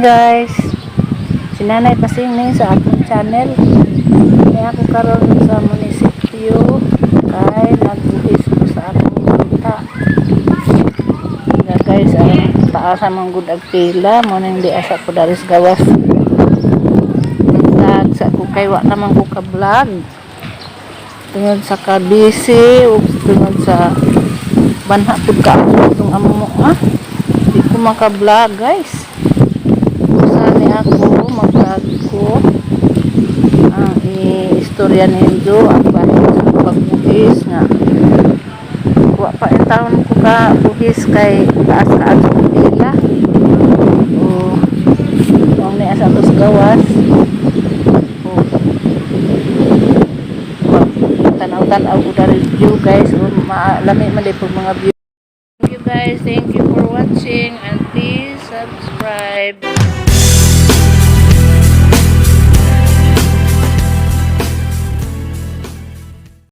Guys. Si Nanay Pasing ni sa akong channel. Kaya ako karon sa munisipyo kay nagbuhis ko sa akong yuta. Nga guys, ang taas man gud ag pila mo nang di asa ko dari sa gawas. Vlog sa ko kay wa naman ko ka vlog. Tungod sa ka busy ug tungod sa banha pud ka itong amo ah. Di ko maka-vlog, guys. Usa ni ako mag-vlog ko ang istorya ninyo ang bahin sa pagbuhis nga wa pa in taon ko ka buhis kay taas ka sa pila o mao ni asa ko sa gawas o tanaw-tanaw ko dari view, guys. O lami man di pag mga view. Thank you, guys. Thank you for watching and please subscribe.